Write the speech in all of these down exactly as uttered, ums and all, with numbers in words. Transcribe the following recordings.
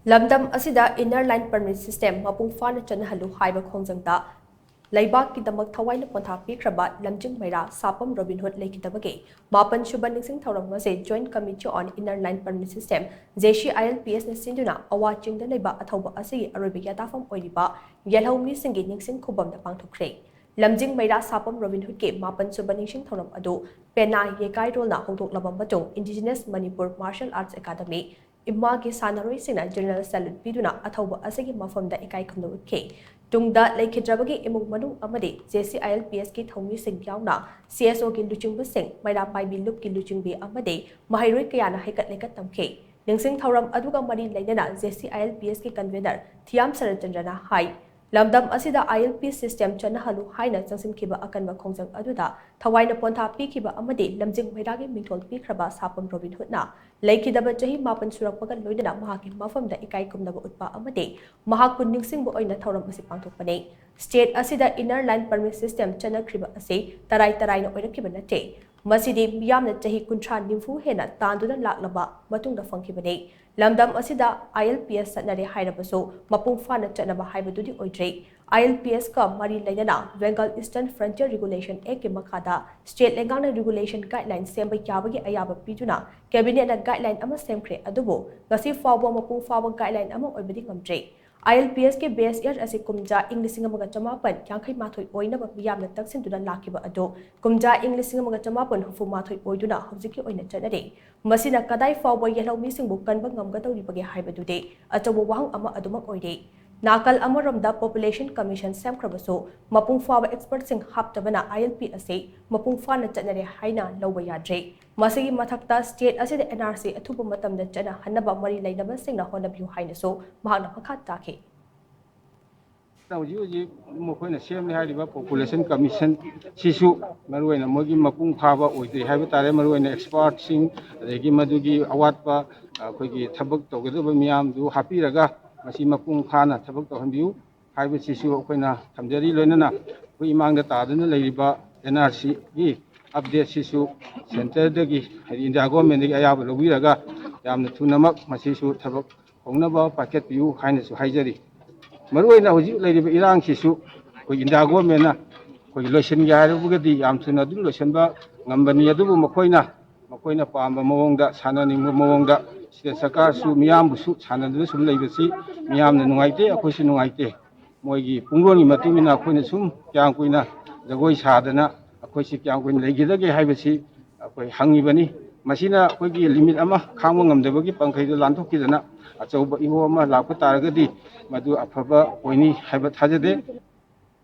ꯂꯝꯗꯝ ꯑꯁꯤꯗ Inner Line Permit System ꯃꯄꯨꯡ ꯐꯥꯅ ꯆꯠꯅꯍꯜꯂꯨ ꯍꯥꯏꯕ ꯈꯣꯡꯖꯪꯗ ꯂꯩꯕꯥꯛꯀꯤꯗꯃꯛ ꯊꯋꯥꯏꯅ ꯄꯣꯟꯊꯥ ꯄꯤꯈ꯭ꯔꯕ ꯂꯝꯖꯤꯡ ꯃꯩꯔꯥ ꯁꯥꯄꯝ ꯔꯣꯕꯤꯟꯍꯨꯗ ꯂꯩꯈꯤꯗꯕꯒꯤ ꯃꯥꯄꯟ ꯁꯨꯕ ꯅꯤꯡꯁꯤꯡ ꯊꯧꯔꯝ ꯑꯁꯤ Joint Committee on Inner Line Permit System, JCILPS ꯅ ꯁꯤꯟꯗꯨꯅ ꯑꯋꯥ ꯆꯤꯡꯗ ꯂꯩꯕ ꯑꯊꯧꯕ ꯑꯁꯤꯒꯤ ꯑꯔꯣꯏꯕ ꯌꯥꯇꯥꯐꯝ ꯑꯣꯏꯔꯤꯕ ꯌꯦꯜꯍꯧ ꯃꯤꯁꯤꯡꯒꯤ ꯅꯤꯡꯁꯤꯡ ꯈꯨꯕꯝꯗ ꯄꯥꯡꯊꯣꯛꯈ꯭ꯔꯦ꯫ ꯂꯝꯖꯤꯡ ꯃꯩꯔꯥ ꯁꯥꯄꯝ ꯔꯣꯕꯤꯟꯍꯨꯗꯀꯤ ꯃꯥꯄꯟ ꯁꯨꯕ ꯅꯤꯡꯁꯤꯡ ꯊꯧꯔꯝ ꯑꯗꯨ ꯄꯦꯅꯥ ꯌꯦꯀꯥꯏꯔꯣꯜꯅ ꯍꯧꯗꯣꯛꯂꯕ ꯃꯇꯨꯡ, Indigenous Manipur Martial Arts Academy, ꯏꯝꯃꯥꯒꯤ ꯁꯥꯟꯅꯔꯣꯏꯁꯤꯡꯅ general salute ꯄꯤꯗꯨꯅ ꯑꯊꯧꯕ ꯑꯁꯤꯒꯤ ꯃꯐꯝꯗ ꯏꯀꯥꯏ ꯈꯨꯝꯅꯧ ꯎꯠꯈꯤ꯫ ꯇꯨꯡꯗ ꯂꯩꯈꯤꯗ꯭ꯔꯕꯒꯤ ꯏꯃꯨꯡ ꯃꯅꯨꯡ ꯑꯃꯗꯤ JCILPS ꯀꯤ ꯊꯧꯃꯤꯁꯤꯡ ꯌꯥꯎꯅ CSO ꯒꯤ ꯂꯨꯆꯤꯡꯕꯁꯤꯡ, ꯃꯩꯔꯥ ꯄꯥꯏꯕꯤ ꯂꯨꯞꯀꯤ ꯂꯨꯆꯤꯡꯕꯤ ꯑꯃꯗꯤ ꯃꯍꯩꯔꯣꯏ ꯀꯌꯥꯅ ꯍꯩꯀꯠ ꯂꯩꯀꯠ ꯇꯝꯈꯤ꯫ ꯅꯤꯡꯁꯤꯡ ꯊꯧꯔꯝ ꯑꯗꯨꯒ ꯃꯔꯤ ꯂꯩꯅꯅ JCILPS ꯀꯤ convener ꯊꯤꯌꯥꯝ ꯁꯔꯠꯆꯟꯗ꯭ꯔꯅ ꯍꯥꯏ, ꯂꯝꯗꯝ ꯑꯁꯤꯗ ILP system ꯆꯠꯅꯍꯜꯂꯨ ꯍꯥꯏꯅ ꯆꯪꯁꯤꯟꯈꯤꯕ ꯑꯀꯟꯕ ꯈꯣꯡꯖꯪ ꯑꯗꯨꯗ ꯊꯋꯥꯏꯅ ꯄꯣꯟꯊꯥ ꯄꯤꯈꯤꯕ ꯑꯃꯗꯤ ꯂꯝꯖꯤꯡ ꯃꯩꯔꯥꯒꯤ ꯃꯤꯡꯊꯣꯜ ꯄꯤꯈ꯭ꯔꯕ ꯁꯥꯄꯝ ꯔꯣꯕꯤꯟꯍꯨꯗꯅ ꯂꯩꯈꯤꯗꯕ ꯆꯍꯤ ꯃꯥꯄꯟ ꯁꯨꯔꯛꯄꯒ ꯂꯣꯏꯅꯅ ꯃꯍꯥꯛꯀꯤ ꯃꯐꯝꯗ ꯏꯀꯥꯏ ꯈꯨꯝꯅꯕ ꯎꯠꯄ ꯑꯃꯗꯤ ꯃꯍꯥꯛꯄꯨ ꯅꯤꯡꯁꯤꯡꯕ ꯑꯣꯏꯅ ꯊꯧꯔꯝ ꯑꯁꯤ ꯄꯥꯡꯊꯣꯛꯄꯅꯤ꯫ State ꯑꯁꯤꯗ Inner Line Permit System ꯆꯠꯅꯈ꯭ꯔꯤꯕ ꯑꯁꯤ ꯇꯔꯥꯏ ꯇꯔꯥꯏꯅ ꯑꯣꯏꯔꯛꯈꯤꯕ ꯅꯠꯇꯦ꯫ ꯃꯁꯤꯗꯤ ꯃꯤꯌꯥꯝꯅ ꯆꯍꯤ ꯀꯨꯟꯊ꯭ꯔꯥ ꯅꯤꯐꯨ ꯍꯦꯟꯅ ꯇꯥꯟꯗꯨꯅ ꯂꯥꯛꯂꯕ ꯃꯇꯨꯡꯗ ꯐꯪꯈꯤꯕꯅꯤ꯫ ꯂꯝꯗꯝ ꯑꯁꯤꯗ ILPS ꯆꯠꯅꯔꯦ ꯍꯥꯏꯔꯕꯁꯨ ꯃꯄꯨꯡ ꯐꯥꯅ ꯆꯠꯅꯕ ꯍꯥꯏꯕꯗꯨꯗꯤ ꯑꯣꯏꯗ꯭ꯔꯤ꯫ ILPS ꯀ ꯃꯔꯤ ꯂꯩꯅꯅ Bengal Eastern Frontier Regulation Act ꯀꯤ ꯃꯈꯥꯗ state ꯂꯩꯉꯥꯛꯅ regulation guideline ꯁꯦꯝꯕ ꯌꯥꯕꯒꯤ ꯑꯌꯥꯕ ꯄꯤꯗꯨꯅ cabinet ꯅ guideline ꯑꯃ ꯁꯦꯝꯈ꯭ꯔꯦ, ꯑꯗꯨꯕꯨ ꯉꯁꯤ ꯐꯥꯎꯕ ꯃꯄꯨꯡ ꯐꯥꯕ guideline ꯑꯃ ꯑꯣꯏꯕꯗꯤ ꯉꯝꯗ꯭ꯔꯤ꯫ ILPS ꯀꯤ base year ꯑꯁꯤ ꯀꯨꯝꯖꯥ ꯏꯪ ꯂꯤꯁꯤꯡ ꯑꯃꯒ ꯆꯃꯥꯄꯟ ꯌꯥꯡꯈꯩ ꯃꯥꯊꯣꯏ ꯑꯣꯏꯅꯕ ꯃꯤꯌꯥꯝꯅ ꯇꯛꯁꯤꯟꯗꯨꯅ ꯂꯥꯛꯈꯤꯕ ꯑꯗꯨ ꯀꯨꯝꯖꯥ ꯏꯪ ꯂꯤꯁꯤꯡ ꯑꯃꯒ ꯆꯃꯥꯄꯟ ꯍꯨꯝꯐꯨ ꯃꯥꯊꯣꯏ ꯑꯣꯏꯗꯨꯅ ꯍꯧꯖꯤꯛꯀꯤ ꯑꯣꯏꯅ ꯆꯠꯅꯔꯤ꯫ ꯃꯁꯤꯅ ꯀꯗꯥꯏ ꯐꯥꯎꯕ ꯌꯦꯜꯍꯧ ꯃꯤꯁꯤꯡꯕꯨ ꯀꯟꯕ ꯉꯝꯒꯗꯧꯔꯤꯕꯒꯦ ꯍꯥꯏꯕꯗꯨꯗꯤ ꯑꯆꯧꯕ ꯋꯥꯍꯪ ꯑꯃ ꯑꯗꯨꯃꯛ ꯑꯣꯏꯔꯤ꯫ ꯅꯥꯀꯜ ꯑꯃꯔꯣꯝꯗ Population Commission ꯁꯦꯝꯈ꯭ꯔꯕꯁꯨ ꯃꯄꯨꯡ ꯐꯥꯕ expert ꯁꯤꯡ ꯍꯥꯞꯇꯕꯅ ILP ꯑꯁꯤ ꯃꯄꯨꯡ ꯐꯥꯅ ꯆꯠꯅꯔꯦ ꯍꯥꯏꯅ ꯂꯧꯕ ꯌꯥꯗ꯭ꯔꯤ꯫ ꯃꯁꯤꯒꯤ ꯃꯊꯛꯇ state ꯑꯁꯤꯗ NRC ꯑꯊꯨꯕ ꯃꯇꯝꯗ ꯆꯠꯅꯍꯟꯅꯕ ꯃꯔꯤ ꯂꯩꯅꯕꯁꯤꯡꯅ ꯍꯣꯠꯅꯕꯤꯌꯨ ꯍꯥꯏꯅꯁꯨ ꯃꯍꯥꯛꯅ ꯃꯈꯥ ꯇꯥꯈꯤ꯫ ꯍꯧꯖꯤꯛ ꯍꯧꯖꯤꯛ ꯃꯈꯣꯏꯅ ꯁꯦꯝꯂꯤ ꯍꯥꯏꯔꯤꯕ Population Commission ꯁꯤꯁꯨ ꯃꯔꯨꯑꯣꯏꯅ ꯃꯣꯏꯒꯤ ꯃꯄꯨꯡ ꯐꯥꯕ ꯑꯣꯏꯗ꯭ꯔꯤ ꯍꯥꯏꯕ ꯇꯥꯔꯦ꯫ ꯃꯔꯨꯑꯣꯏꯅ expert ꯁꯤꯡ, ꯑꯗꯒꯤ ꯃꯗꯨꯒꯤ ꯑꯋꯥꯠꯄ ꯑꯩꯈꯣꯏꯒꯤ ꯊꯕꯛ ꯇꯧꯒꯗꯕ ꯃꯤꯌꯥꯝꯗꯨ ꯍꯥꯞꯄꯤꯔꯒ ꯃꯁꯤ ꯃꯄꯨꯡ ꯐꯥꯅ ꯊꯕꯛ ꯇꯧꯍꯟꯕꯤꯌꯨ ꯍꯥꯏꯕꯁꯤꯁꯨ ꯑꯩꯈꯣꯏꯅ ꯊꯝꯖꯔꯤ꯫ ꯂꯣꯏꯅꯅ ꯑꯩꯈꯣꯏ ꯏꯃꯥꯡꯗ ꯇꯥꯗꯨꯅ ꯂꯩꯔꯤꯕ NRC ꯒꯤ update ꯁꯤꯁꯨ centre ꯗꯒꯤ, ꯍꯥꯏꯗꯤ India government ꯗꯒꯤ ꯑꯌꯥꯕ ꯂꯧꯕꯤꯔꯒ ꯌꯥꯝꯅ ꯊꯨꯅꯃꯛ ꯃꯁꯤꯁꯨ ꯊꯕꯛ ꯍꯧꯅꯕ ꯄꯥꯏꯈꯠꯄꯤꯌꯨ ꯍꯥꯏꯅꯁꯨ ꯍꯥꯏꯖꯔꯤ꯫ ꯃꯔꯨꯑꯣꯏꯅ ꯍꯧꯖꯤꯛ ꯂꯩꯔꯤꯕ ꯏꯔꯥꯡꯁꯤꯁꯨ ꯑꯩꯈꯣꯏ ꯏꯟꯗꯤꯌꯥ ꯒꯣꯔꯃꯦꯟꯅ ꯑꯩꯈꯣꯏꯒꯤ ꯂꯣꯏꯁꯤꯟꯒꯦ ꯍꯥꯏꯔꯕꯒꯗꯤ ꯌꯥꯝ ꯊꯨꯅ ꯑꯗꯨꯝ ꯂꯣꯏꯁꯤꯟꯕ ꯉꯝꯕꯅꯤ꯫ ꯑꯗꯨꯕꯨ ꯃꯈꯣꯏꯅ ꯃꯈꯣꯏꯅ ꯄꯥꯝꯕ ꯃꯑꯣꯡꯗ, ꯁꯥꯟꯅꯅꯤꯡꯕ ꯃꯑꯣꯡꯗ, ꯁꯤꯗ ꯁꯔꯀꯥꯔꯁꯨ ꯃꯤꯌꯥꯝꯕꯨꯁꯨ ꯁꯥꯟꯅꯗꯨꯅ ꯁꯨꯝ ꯂꯩꯕꯁꯤ ꯃꯤꯌꯥꯝꯅ ꯅꯨꯡꯉꯥꯏꯇꯦ, ꯑꯩꯈꯣꯏꯁꯨ ꯅꯨꯡꯉꯥꯏꯇꯦ꯫ ꯃꯣꯏꯒꯤ ꯄꯨꯡꯂꯣꯟꯒꯤ ꯃꯇꯨꯡ ꯏꯟꯅ ꯑꯩꯈꯣꯏꯅ ꯁꯨꯝ ꯀꯌꯥꯝ ꯀꯨꯏꯅ ꯖꯒꯣꯏ ꯁꯥꯗꯅ ꯑꯩꯈꯣꯏꯁꯤ ꯀꯌꯥꯝ ꯀꯨꯏꯅ ꯂꯩꯈꯤꯗꯒꯦ ꯍꯥꯏꯕꯁꯤ ꯑꯩꯈꯣꯏ ꯍꯪꯉꯤꯕꯅꯤ꯫ ꯃꯁꯤꯅ ꯑꯩꯈꯣꯏꯒꯤ limit ꯑꯃ ꯈꯥꯡꯕ ꯉꯝꯗꯕꯒꯤ ꯄꯟꯈꯩꯗꯨ ꯂꯥꯟꯊꯣꯛꯈꯤꯗꯅ ꯑꯆꯧꯕ ꯏꯍꯧ ꯑꯃ ꯂꯥꯛꯄ ꯇꯥꯔꯒꯗꯤ ꯃꯗꯨ ꯑꯐꯕ ꯑꯣꯏꯅꯤ ꯍꯥꯏꯕ ꯊꯥꯖꯗꯦ꯫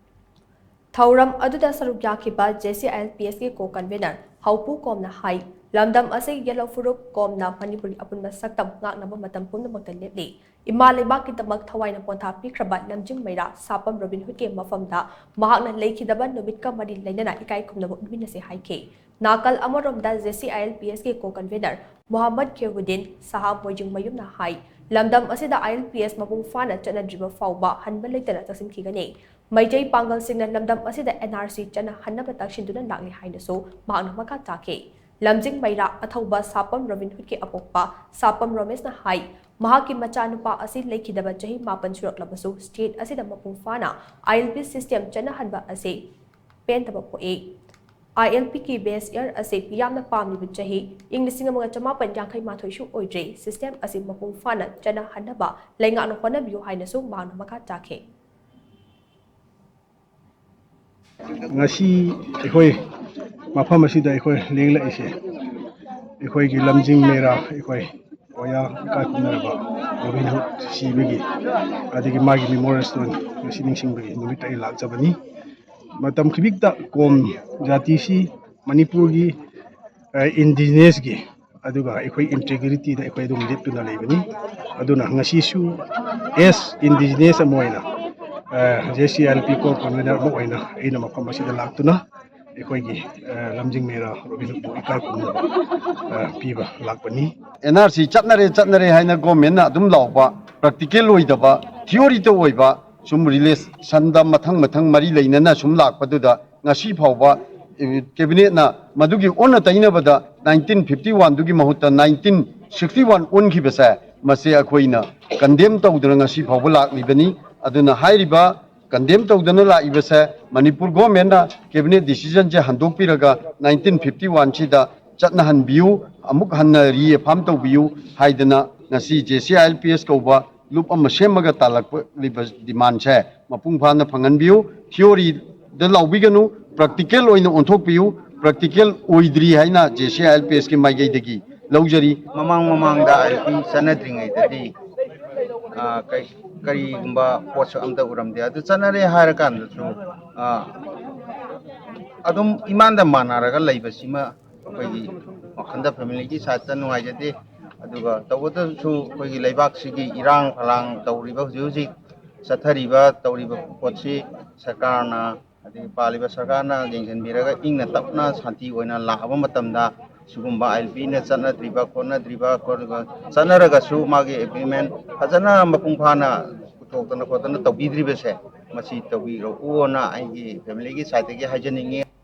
ꯊꯧꯔꯝ ꯑꯗꯨꯗ ꯁꯔꯨꯛ ꯌꯥꯈꯤꯕ JCILPSꯀꯤ co-convenor ꯍꯧꯄꯨ ꯀꯣꯝꯅ ꯍꯥꯏ, ꯂꯝꯗꯝ ꯑꯁꯤ ꯌꯦꯜꯍꯧ ꯐꯨꯔꯨꯞ ꯀꯣꯝꯅ ꯃꯅꯤꯄꯨꯔꯒꯤ ꯑꯄꯨꯟꯕ ꯁꯛꯇꯝ ꯉꯥꯛꯅꯕ ꯃꯇꯝ ꯄꯨꯝꯅꯃꯛꯇ ꯂꯦꯞꯂꯤ꯫ ꯏꯃꯥ ꯂꯩꯕꯥꯛꯀꯤꯗꯃꯛ ꯊꯋꯥꯏꯅ ꯄꯣꯟꯊꯥ ꯄꯤꯈ꯭ꯔꯕ ꯂꯝꯖꯤꯡ ꯃꯩꯔꯥ ꯁꯥꯄꯝ ꯔꯣꯕꯤꯟ ꯍꯨꯗꯀꯤ ꯃꯐꯝꯗ ꯃꯍꯥꯛꯅ ꯂꯩꯈꯤꯗꯕ ꯅꯨꯃꯤꯠꯀ ꯃꯔꯤ ꯂꯩꯅꯅ ꯏꯀꯥꯏ ꯈꯨꯝꯅꯕ ꯎꯠꯃꯤꯟꯅꯁꯤ ꯍꯥꯏꯈꯤ꯫ ꯅꯥꯀꯜ ꯑꯃꯔꯣꯝꯗ JCILPSꯀꯤ co-convenor ꯃꯣꯍꯝꯃꯗ ꯈꯦꯔꯨꯗꯤꯟ ꯁꯍꯥ ꯃꯣꯏꯖꯤꯡꯃꯌꯨꯝꯅ ꯍꯥꯏ, ꯂꯝꯗꯝ ꯑꯁꯤꯗ ILPS ꯃꯄꯨꯡ ꯐꯥꯅ ꯆꯠꯅꯗ꯭ꯔꯤꯕ ꯐꯥꯎꯕ ꯍꯟꯕ ꯂꯩꯇꯅ ꯆꯪꯁꯤꯟꯈꯤꯒꯅꯤ꯫ ꯃꯩꯇꯩ ꯄꯥꯡꯒꯜꯁꯤꯡꯅ ꯂꯝꯗꯝ ꯑꯁꯤꯗ NRC ꯆꯠꯅꯍꯟꯅꯕ ꯇꯛꯁꯤꯟꯗꯨꯅ ꯂꯥꯛꯂꯤ ꯍꯥꯏꯅꯁꯨ ꯃꯍꯥꯛꯅ ꯃꯈꯥ ꯇꯥꯈꯤ꯫ ꯂꯝꯖꯤꯡ ꯃꯩꯔꯥ ꯑꯊꯧꯕ ꯁꯥꯄꯝ ꯔꯣꯕꯤꯟ ꯍꯨꯗꯀꯤ ꯑꯄꯣꯛꯄ ꯁꯥꯄꯝ ꯔꯣꯃꯦꯁꯅ ꯍꯥꯏ, ꯃꯍꯥꯛꯀꯤ ꯃꯆꯥꯅꯨꯄꯥ ꯑꯁꯤ ꯂꯩꯈꯤꯗꯕ ꯆꯍꯤ ꯃꯥꯄꯟ ꯁꯨꯔꯛꯂꯕꯁꯨ state ꯑꯁꯤꯗ ꯃꯄꯨꯡ ꯐꯥꯅ ILP system ꯆꯠꯅꯍꯟꯕ ꯑꯁꯤ ꯄꯦꯟꯗꯕ ꯄꯣꯛꯏ꯫ ILPꯒꯤ base year ꯑꯁꯤ ꯃꯤꯌꯥꯝꯅ ꯄꯥꯝꯂꯤꯕ ꯆꯍꯤ ꯏꯪ ꯂꯤꯁꯤꯡ ꯑꯃꯒ ꯆꯃꯥꯄꯟ ꯌꯥꯡꯈꯩ ꯃꯥꯊꯣꯏꯁꯨ ꯑꯣꯏꯗ꯭ꯔꯤ꯫ System ꯑꯁꯤ ꯃꯄꯨꯡ ꯐꯥꯅ ꯆꯠꯅꯍꯟꯅꯕ ꯂꯩꯉꯥꯛꯅ ꯍꯣꯠꯅꯕꯤꯌꯨ ꯍꯥꯏꯅꯁꯨ ꯃꯍꯥꯛꯅ ꯃꯈꯥ ꯇꯥꯈꯤ꯫ ꯉꯁꯤ ꯑꯩꯈꯣꯏ ꯃꯐꯝ ꯑꯁꯤꯗ ꯑꯩꯈꯣꯏ ꯂꯦꯡꯂꯛꯏꯁꯦ ꯑꯩꯈꯣꯏꯒꯤ ꯂꯝꯖꯤꯡ ꯃꯩꯔꯥ ꯑꯩꯈꯣꯏ ꯑꯣꯌꯥ ꯏꯀꯥꯏ ꯈꯨꯝꯅꯔꯕ ꯔꯣꯕꯤꯟ ꯍꯨꯗ ꯁꯤꯕꯒꯤ ꯑꯗꯒꯤ ꯃꯥꯒꯤ memorial stone ꯉꯁꯤ ꯅꯤꯡꯁꯤꯡꯕꯒꯤ ꯅꯨꯃꯤꯠꯇ ꯑꯩ ꯂꯥꯛꯆꯕꯅꯤ꯫ ꯃꯇꯝ ꯈꯤꯕꯤꯛꯇ ꯀꯣꯝ ꯖꯥꯇꯤꯁꯤ ꯃꯅꯤꯄꯨꯔꯒꯤ indigenousꯀꯤ ꯑꯗꯨꯒ ꯑꯩꯈꯣꯏ integrityꯗ ꯑꯩꯈꯣꯏ ꯑꯗꯨꯝ ꯂꯦꯞꯇꯨꯅ ꯂꯩꯕꯅꯤ꯫ ꯑꯗꯨꯅ ꯉꯁꯤꯁꯨ as indigenous ꯑꯃ ꯑꯣꯏꯅ JCILP co-convenor ꯑꯃ ꯑꯣꯏꯅ ꯑꯩꯅ ꯃꯐꯝ ꯑꯁꯤꯗ ꯂꯥꯛꯇꯨꯅ ꯑꯩꯈꯣꯏꯒꯤ ꯂꯝꯖꯤꯡ ꯃꯩꯔꯥ ꯔꯣꯕꯤꯟ ꯍꯨꯗꯄꯨ ꯏꯀꯥꯏ ꯈꯨꯝꯅꯕ ꯄꯤꯕ ꯂꯥꯛꯄꯅꯤ꯫ NRC ꯆꯠꯅꯔꯦ ꯆꯠꯅꯔꯦ ꯍꯥꯏꯅ governmentꯅ ꯑꯗꯨꯝ ꯂꯥꯎꯕ, practical ꯑꯣꯏꯗꯕ, theoryꯇ ꯑꯣꯏꯕ ꯁꯨꯝ relationꯗ ꯃꯊꯪ ꯃꯊꯪ ꯃꯔꯤ ꯂꯩꯅꯅ ꯁꯨꯝ ꯂꯥꯛꯄꯗꯨꯗ ꯉꯁꯤ ꯐꯥꯎꯕ cabinetꯅ ꯃꯗꯨꯒꯤ ꯑꯣꯟꯅ ꯇꯩꯅꯕꯗ nineteen fifty oneꯗꯨꯒꯤ ꯃꯍꯨꯠꯇ nineteen sixty one ꯑꯣꯟꯈꯤꯕꯁꯦ ꯃꯁꯤ ꯑꯩꯈꯣꯏꯅ ꯀꯟꯗꯦꯝ ꯇꯧꯗꯨꯅ ꯉꯁꯤ ꯐꯥꯎꯕ ꯂꯥꯛꯂꯤꯕꯅꯤ꯫ ꯑꯗꯨꯅ ꯍꯥꯏꯔꯤꯕ ꯀꯟꯗꯦꯝ ꯇꯧꯗꯨꯅ ꯂꯥꯛꯏꯕꯁꯦ ꯃꯅꯤꯄꯨꯔ ꯒꯣꯔꯃꯦꯟꯅ ꯀꯦꯕꯤꯅꯦꯠ ꯗꯤꯁꯤꯖꯟꯁꯦ ꯍꯟꯗꯣꯛꯄꯤꯔꯒ ꯅꯥꯏꯟꯇꯤꯟ ꯐꯤꯐꯇꯤ ꯋꯥꯟꯁꯤꯗ ꯆꯠꯅꯍꯟꯕꯤꯌꯨ, ꯑꯃꯨꯛ ꯍꯟꯅ ꯔꯤꯑꯦꯐꯥꯝ ꯇꯧꯕꯤꯌꯨ ꯍꯥꯏꯗꯅ ꯉꯁꯤ J C I L P S ꯀꯧꯕ ꯂꯨꯞ ꯑꯃ ꯁꯦꯝꯃꯒ ꯇꯥꯜꯂꯛꯂꯤꯕ ꯗꯤꯃꯥꯟꯁꯦ ꯃꯄꯨꯡ ꯐꯥꯅ ꯐꯪꯍꯟꯕꯤꯌꯨ꯫ ꯊꯤꯑꯣꯔꯤꯗ ꯂꯥꯎꯕꯤꯒꯅꯨ, ꯄ꯭ꯔꯥꯛꯇꯤꯀꯦꯜ ꯑꯣꯏꯅ ꯑꯣꯟꯊꯣꯛꯄꯤꯌꯨ꯫ ꯄ꯭ꯔꯥꯛꯇꯤꯀꯦꯜ ꯑꯣꯏꯗ꯭ꯔꯤ ꯍꯥꯏꯅ J C I L P ꯑꯦꯁꯀꯤ ꯃꯥꯏꯀꯩꯗꯒꯤ ꯂꯧꯖꯔꯤ꯫ ꯃꯃꯥꯡ ꯃꯃꯥꯡꯗ ꯑꯥꯏ ꯑꯦꯜ ꯄꯤ ꯆꯠꯅꯗ꯭ꯔꯤꯉꯩꯗꯗꯤ, ꯑ, ꯀꯩ-, ꯀꯔꯤꯒꯨꯝꯕ ꯄꯣꯠꯁꯨ ꯑꯝꯇ ꯎꯔꯝꯗꯦ꯫ ꯑꯗꯨ ꯆꯠꯅꯔꯦ ꯍꯥꯏꯔꯀꯥꯟꯗꯁꯨ, ꯑ, ꯑꯗꯨꯝ ꯏꯃꯥꯟꯗ ꯃꯥꯟꯅꯔꯒ ꯂꯩꯕꯁꯤꯃ ꯑꯩꯈꯣꯏꯒꯤ ꯋꯥꯈꯜꯗ ꯐꯦꯃꯤꯂꯤꯒꯤ ꯁꯥꯏꯠꯇ ꯅꯨꯡꯉꯥꯏꯖꯗꯦ꯫ ꯑꯗꯨꯒ ꯇꯧꯕꯇꯁꯨ ꯑꯩꯈꯣꯏꯒꯤ ꯂꯩꯕꯥꯛꯁꯤꯒꯤ ꯏꯔꯥꯡ ꯐꯂꯥꯡ ꯇꯧꯔꯤꯕ, ꯍꯧꯖꯤꯛ ꯍꯧꯖꯤꯛ ꯆꯠꯊꯔꯤꯕ, ꯇꯧꯔꯤꯕ ꯄꯣꯠꯁꯤ ꯁꯔꯀꯥꯔꯅ, ꯑꯗꯒꯤ ꯄꯥꯜꯂꯤꯕ ꯁꯔꯀꯥꯔꯅ ꯌꯦꯡꯁꯤꯟꯕꯤꯔꯒ ꯏꯪꯅ ꯇꯞꯅ ꯁꯥꯟꯇꯤ ꯑꯣꯏꯅ ꯂꯥꯛꯑꯕ ꯃꯇꯝꯗ ꯁꯤꯒꯨꯝꯕ ꯑꯥꯏ ꯑꯦꯜ ꯄꯤꯅ ꯆꯠꯅꯗ꯭ꯔꯤꯕ ꯈꯣꯠꯅꯗ꯭ꯔꯤꯕ, ꯈꯣꯠꯂꯤꯕ, ꯆꯠꯅꯔꯒꯁꯨ ꯃꯥꯒꯤ ꯑꯦꯒ꯭ꯔꯤꯃꯦꯟ ꯐꯖꯅ ꯃꯄꯨꯡ ꯐꯥꯅ ꯄꯨꯊꯣꯛꯇꯅ ꯈꯣꯠꯇꯅ ꯇꯧꯕꯤꯗ꯭ꯔꯤꯕꯁꯦ, ꯃꯁꯤ ꯇꯧꯕꯤꯔꯛꯎꯅ ꯑꯩꯒꯤ ꯐꯦꯃꯤꯂꯤꯒꯤ ꯁꯥꯏꯠꯇꯒꯤ ꯍꯥꯏꯖꯅꯤꯡꯉꯤ꯫